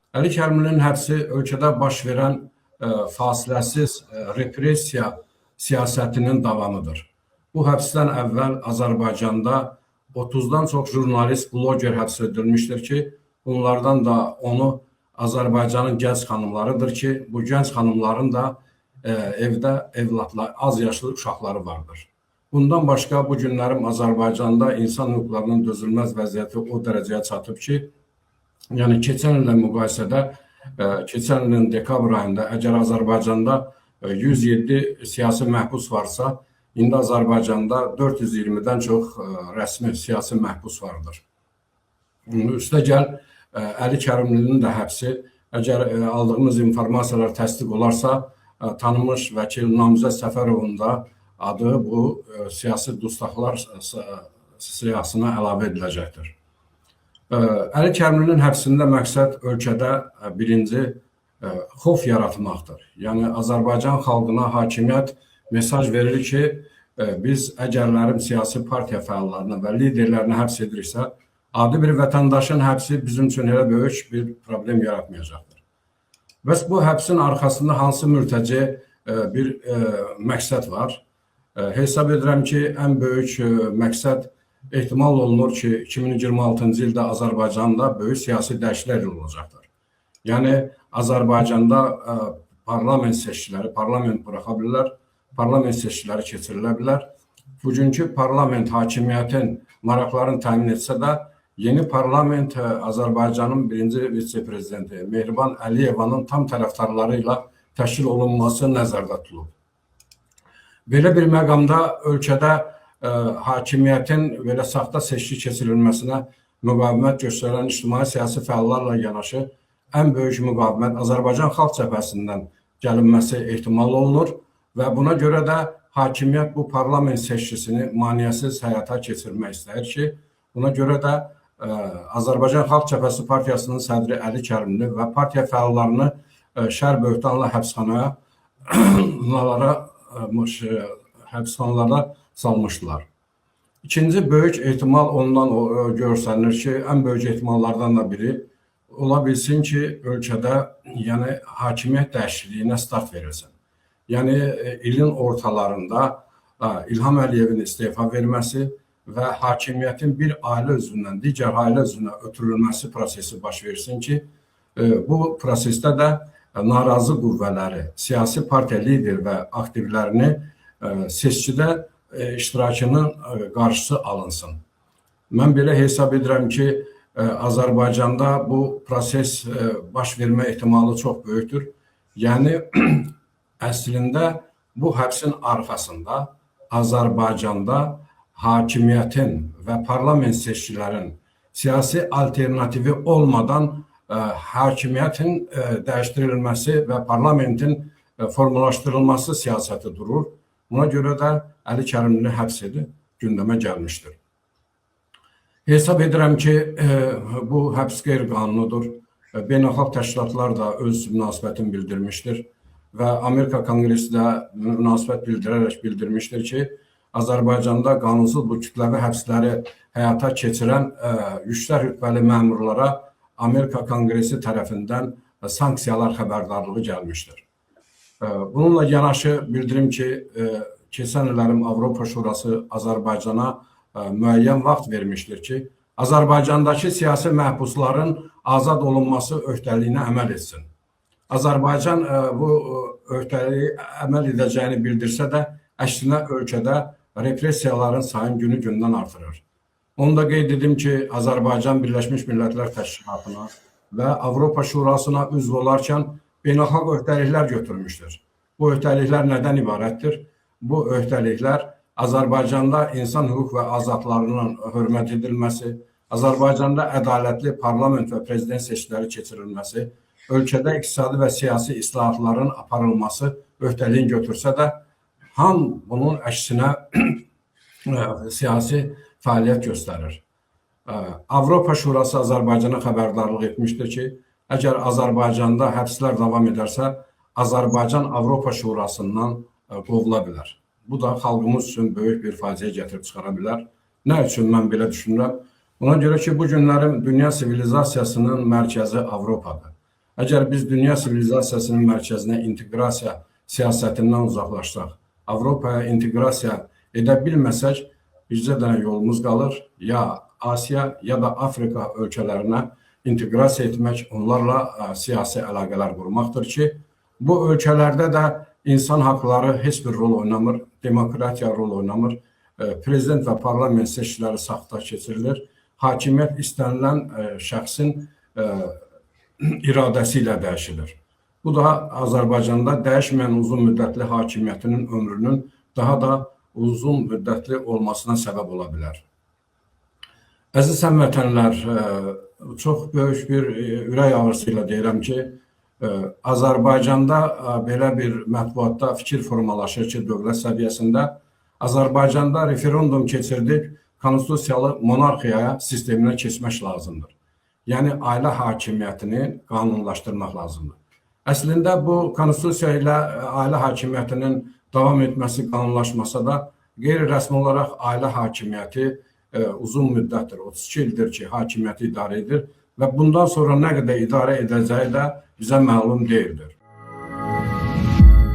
Əli Kərimlinin həbsi ölkədə baş verən fasiləsiz repressiya siyasətinin davamıdır. Bu həbsdən əvvəl Azərbaycanda 30-dan çox jurnalist, bloger həbs edilmişdir ki, bunlardan da onu Azərbaycanın gənc xanımlarıdır ki, bu gənc xanımların da evdə evladlar, az yaşlı uşaqları vardır. Bundan başqa bu günlərim Azərbaycanda insan hüquqlarının dözülməz vəziyyəti o dərəcəyə çatıb ki, yəni keçən illə müqayisədə, keçən ilin dekabr ayında əgər Azərbaycanda 107 siyasi məhbus varsa, indi Azərbaycanda 420-dən çox rəsmi siyasi məhbus vardır. Üstəgəl Əli Kərimlinin də həbsi, əgər aldığımız informasiyalar təsdiq olarsa, tanınmış vəkil Namizəd Səfərovun da adı bu siyasi dustaqlar siyahısına əlavə ediləcəkdir. Əli Kərimlinin həbsində məqsəd ölkədə birinci xof yaratmaqdır. Yəni Azərbaycan xalqına hakimiyyət mesaj verir ki, biz əgərlərim siyasi partiya fəallarını və liderlərini həbs ediriksə, adi bir vətəndaşın həbsi bizim üçün elə böyük bir problem yaratmayacaqdır. Bəs bu həbsin arxasında hansı mürtəci bir məqsəd var? Hesab edirəm ki, ən böyük məqsəd ehtimal olunur ki, 2026-cı ildə Azərbaycanda böyük siyasi dəyişikliklər olacaqdır. Yəni Azərbaycanda parlament seçkiləri, parlament buraxa bilər, parlament seçkiləri keçirilə bilər. Bugünkü parlament hakimiyyətin maraqlarını təmin etsə də, yeni parlament Azərbaycanın birinci vitse-prezidenti Mehriban Əliyevanın tam tərəfdarları ilə təşkil olunması nəzərdə tutulub. Belə bir məqamda ölkədə hakimiyyətin belə saxta seçki keçirilməsinə müqavimət göstərən ictimai siyasi fəallarla yanaşı ən böyük müqavimət Azərbaycan Xalq Cəbhəsindən gəlinməsi ehtimal olunur və buna görə də hakimiyyət bu parlament seçkisini maneəsiz həyata keçirmək istəyir ki, buna görə də Azərbaycan Xalq Cəbhəsi Partiyasının sədri Əli Kərimli və partiya fəallarını şər böhtanla həbsxanaya həbsxanalara salmışdılar. İkinci böyük ehtimal ondan görsənir ki, ən böyük ehtimallardan da biri ola bilsin ki, ölkədə yəni hakimiyyət dəyişikliyinə start verilsin. Yəni ilin ortalarında İlham Əliyevin istefa verməsi və hakimiyyətin bir ailə üzvündən digər ailə üzvünə ötürülməsi prosesi baş versin ki, bu prosesdə də narazı qüvvələri, siyasi partiya lider və aktivlərini seçkidə iştirakının qarşısı alınsın. Mən belə hesab edirəm ki, Azərbaycanda bu proses baş vermə ehtimalı çox böyükdür. Yəni əslində bu həbsin arxasında Azərbaycanda hakimiyyətin və parlament seçkilərin siyasi alternativi olmadan hakimiyyətin dəyişdirilməsi və parlamentin formalaşdırılması siyasəti durur. Buna görə də Əli Kərimlinin həbs gündəmə gəlmişdir. Hesab edirəm ki, bu həbs qeyri-qanunudur. Beynəlxalq təşkilatlar da öz münasibətini bildirmişdir və Amerika Konqresi də münasibət bildirərək bildirmişdir ki, Azərbaycanda qanunsuz bu kütləvi həbsləri həyata keçirən yüksək rütbəli məmurlara Amerika Konqresi tərəfindən sanksiyalar xəbərdarlığı gəlmişdir. Bununla yanaşı bildirim ki, keçən illərim Avropa Şurası Azərbaycana müəyyən vaxt vermişdir ki, Azərbaycandakı siyasi məhbusların azad olunması öhdəliyinə əməl etsin. Azərbaycan bu öhdəliyi əməl edəcəyini bildirsə də, əksinə ölkədə repressiyaların sayını günü-gündən artırır. Onu da qeyd edim ki, Azərbaycan Birləşmiş Millətlər Təşkilatına və Avropa Şurasına üzv olarkən beynəlxalq öhdəliklər götürmüşdür. Bu öhdəliklər nədən ibarətdir? Bu öhdəliklər Azərbaycanda insan hüquq və azadlarının hörmət edilməsi, Azərbaycanda ədalətli parlament və prezident seçkiləri keçirilməsi, ölkədə iqtisadi və siyasi islahatların aparılması öhdəliyini götürsə də, ham bunun əksinə siyasi fəaliyyət göstərir. Avropa Şurası Azərbaycana xəbərdarlıq etmişdir ki, əgər Azərbaycanda həbslər davam edərsə, Azərbaycan Avropa Şurasından qovula bilər. Bu da xalqımız üçün böyük bir faciə gətirib çıxara bilər. Nə üçün mən belə düşünürəm? Ona görə ki, bu günlərin dünya sivilizasiyasının mərkəzi Avropadır. Əgər biz dünya sivilizasiyasının mərkəzinə inteqrasiya siyasətindən uzaqlaşsaq, Avropaya inteqrasiya edə bilməsək, bircə dənə yolumuz qalır, ya Asiya, ya da Afrika ölkələrinə inteqrasiya etmək, onlarla siyasi əlaqələr qurmaqdır ki, bu ölkələrdə də insan haqları heç bir rol oynamır, demokratiya rol oynamır, prezident və parlament seçkiləri saxta keçirilir, hakimiyyət istənilən şəxsin iradəsi ilə dəyişilir. Bu da Azərbaycanda dəyişməyən uzun müddətli hakimiyyətinin ömrünün daha da uzun müddətli olmasına səbəb ola bilər. Əziz həmvətənlər, çox böyük bir ürək ağrısı ilə deyirəm ki, Azərbaycanda belə bir mətbuatda fikir formalaşır ki, dövlət səviyyəsində Azərbaycanda referendum keçirdib konstitusiyalı monarxiyaya sisteminə keçmək lazımdır. Yəni ailə hakimiyyətini qanunlaşdırmaq lazımdır. Əslində bu konstitusiya ilə ailə hakimiyyətinin davam etməsi qanunlaşmasa da qeyri-rəsmi olaraq ailə hakimiyyəti uzun müddətdir, 32 ildir ki, hakimiyyəti idarə edir və bundan sonra nə qədər idarə edəcəyi də bizə məlum deyildir.